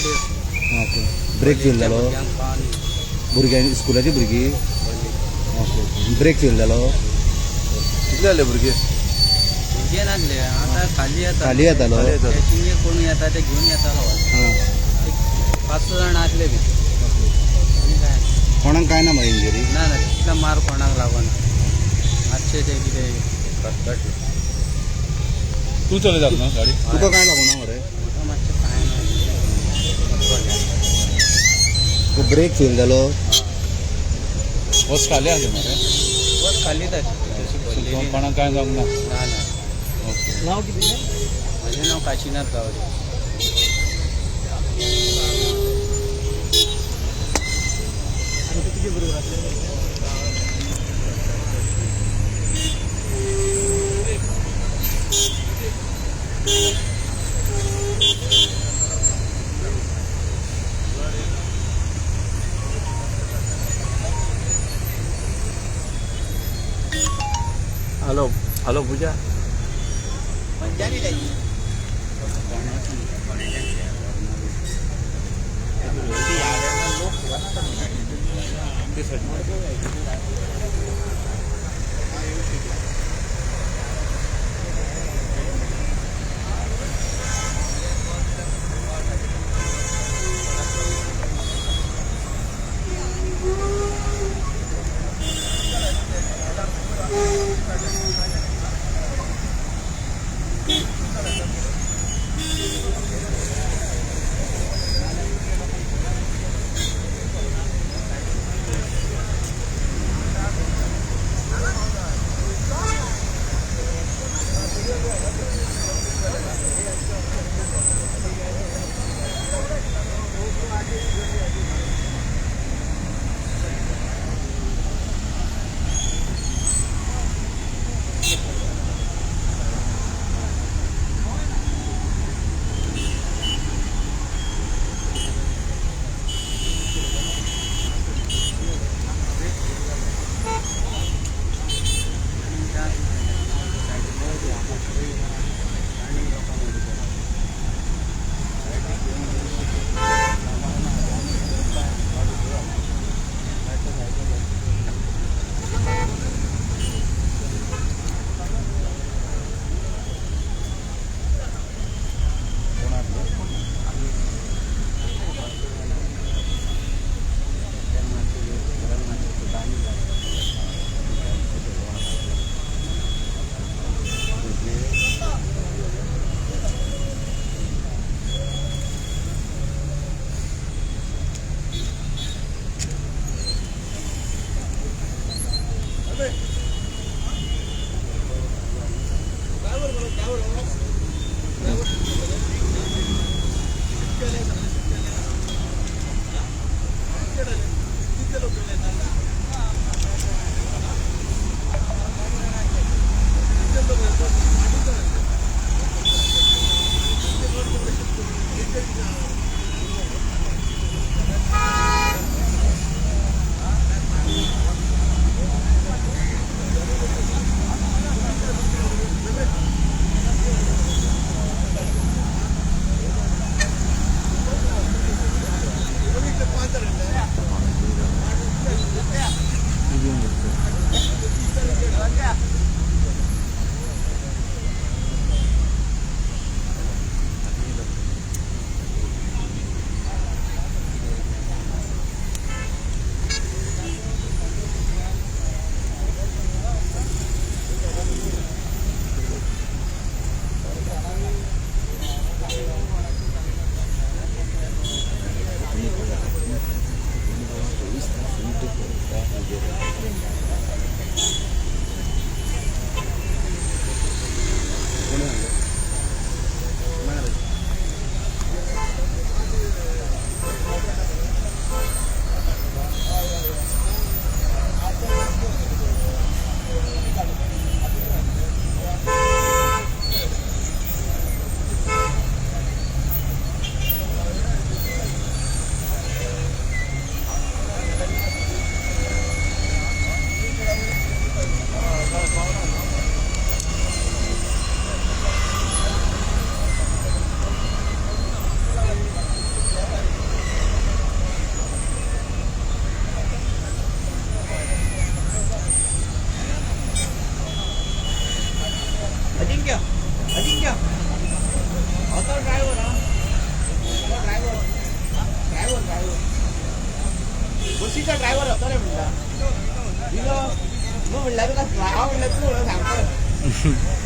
Okay, brake fail जालो. भुरग्यांनी, स्कुलाची भुरगीं. ओके, ब्रेक फेल जालो. कितले जाले भुरगे? भुरगे नासले, आतां खाली येता. खाली येतालो. पॅसेंजर कोण येता ते घेवन येतालो. हां. एक पांच स जाण आसले बी आनी काय. कोणाक काय ना मरे इंजरी? ना ना, तितलो मार कोणाक लागना. मातशें तें कितें खटखटलें. तूं चलयतात न्हू गाडी? तुका काय लागूना मरे? म्हाका मातशें कांय ना. ब्रेक फेल जालो. बस खाली आसली मरे? बस खालीच आशिल्ली, तशी भरलेली ना. कोणाक कांय जावंक ना? ना ना. ओके. नांव कितें? म्हजें नांव काशिनाथ गावडे. हॅलो हॅलो पूजा. बसीचा ड्रायव्हर होतो रे म्हणटा दिलो न्हू म्हणल्यार तुका हांव म्हणल्यार तूं म्हणून सांगता.